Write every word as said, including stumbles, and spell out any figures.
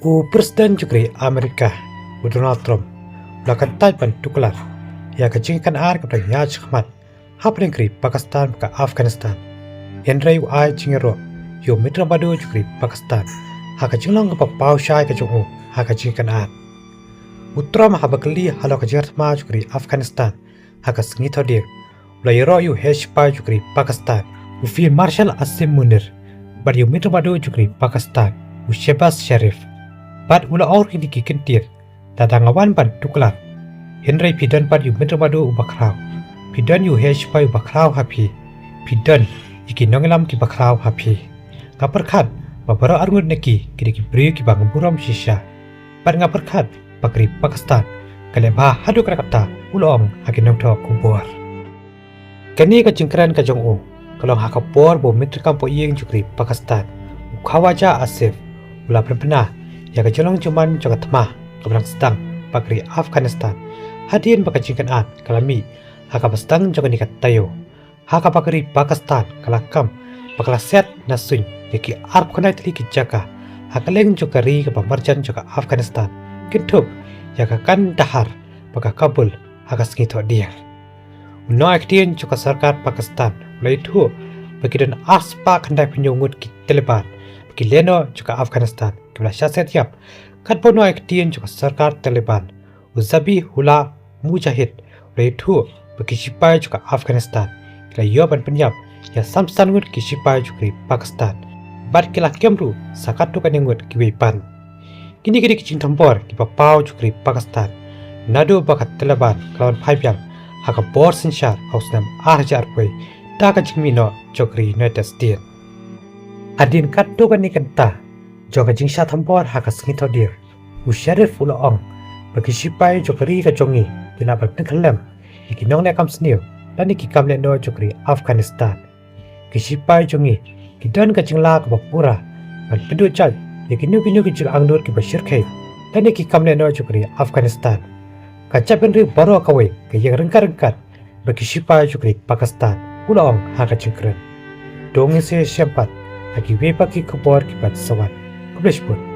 U President jong ka ri Amerika, u Donald Trump, u la kyntait ban tuklar ïa ka jingkynad kaba dang ïaid shakhmat hapdeng ka ri Pakistan bad ka Afghanistan. Hynrei u ai jingïaroh ïa u Mietbahduh jong ka ri Pakistan ha ka jinglong kaba paw shai ka jong u ha ka jingkynad. U Trump haba kylli halor ka jingïathuh jong ka ri Afghanistan ha ka sngi Thohdieng, u la ïaroh ïa u heh shipai jong ka ri Pakistan, u Field Marshal Asim Munir, bad ïa u Mietbahduh jong ka ri Pakistan, u Shehbaz Sharif. Bad u la ong ruh ïa kine ki kyntien: Lada nga wan ban tuklar, hynrei phi don pat ïa u Mietbahduh uba khraw, phi don ïa u heh shipai uba khraw ha phi, phi don ïa ki nongïalam kiba khraw ha phi. Nga pyrkhat ba baroh arngut na ki ki dei ki briew kiba nga burom shisha. Bad nga pyrkhat ba ka ri Pakistan ka leh bha haduh katta katta, u la ong ha ki nongthoh khubor. Kane ka jingkren ka jong u ka long ha ka por ba u Myntri kam poh ïing jong ka ri Pakistan, u Khawaja Asif, u la pynbna ïa ka jinglong jingman jong ka thma kaba dang sdang bad ka ri Afghanistan, hadien ba ka jingkynad ka la mih ha kaba sdang jong kane ka taïew, ha kaba ka ri Pakistan ka la kam bad ka la siat na suiñ ïa ki arphew khyndai tylli ki jaka ha kylleng jong ka ri kaba marjan jong ka Afghanistan, kynthup ïa ka Kandahar bad ka Kabul, ha ka sngi Thohdieng. U nongaiktien jong ka sorkar Pakistan u la ïathuh ba ki don arspah khyndaiphew hynñiew ngut ki Taliban ba ki lehnoh jong ka Afghanistan kiba la shah siat ïap. Katba u nongaiktien jong ka sorkar Taliban, u Zabihullah Mujahid, u la ïathuh ba ki shipai jong ka Afghanistan ki la ïoh ban pynïap ïa san san ngut ki shipai jong ka ri Pakistan, bad ki la kem ruh sa katto katne ngut kiwei pat. Kine ki dei ki jingthombor kiba paw jong ka ri Pakistan naduh ba ka Taliban ka la wan phai biang ha ka bor synshar ha u snem ar hajar arphew da ka jingmihnoh jong ka ri United States. Hadien katto katne kynta jong ka jingshah thombor ha ka sngi Thohdieng, u Sharif u la ong ba ki shipai jong ka ri ka jong ngi ki lah ban pynkhyllem ïa ki nongleh kam sniew lane ki kam lehnoh jong ka ri Afghanistan. Ki shipai jong ngi ki don ka jinglah kaba pura ban pynduh jait ïa kino kino ki jingangnud kiba shyrkhei lane ki kam lehnoh jong ka ri Afghanistan. Ka jaitbynriew baroh kawei ka ïeng ryngkat ryngkat bad ki shipai jong ka ri Pakistan, u la ong ha ka jingkren. To ngin sa ïashem pat ha kiwei pat ki khubor kiban sa wan. Khublei shibun.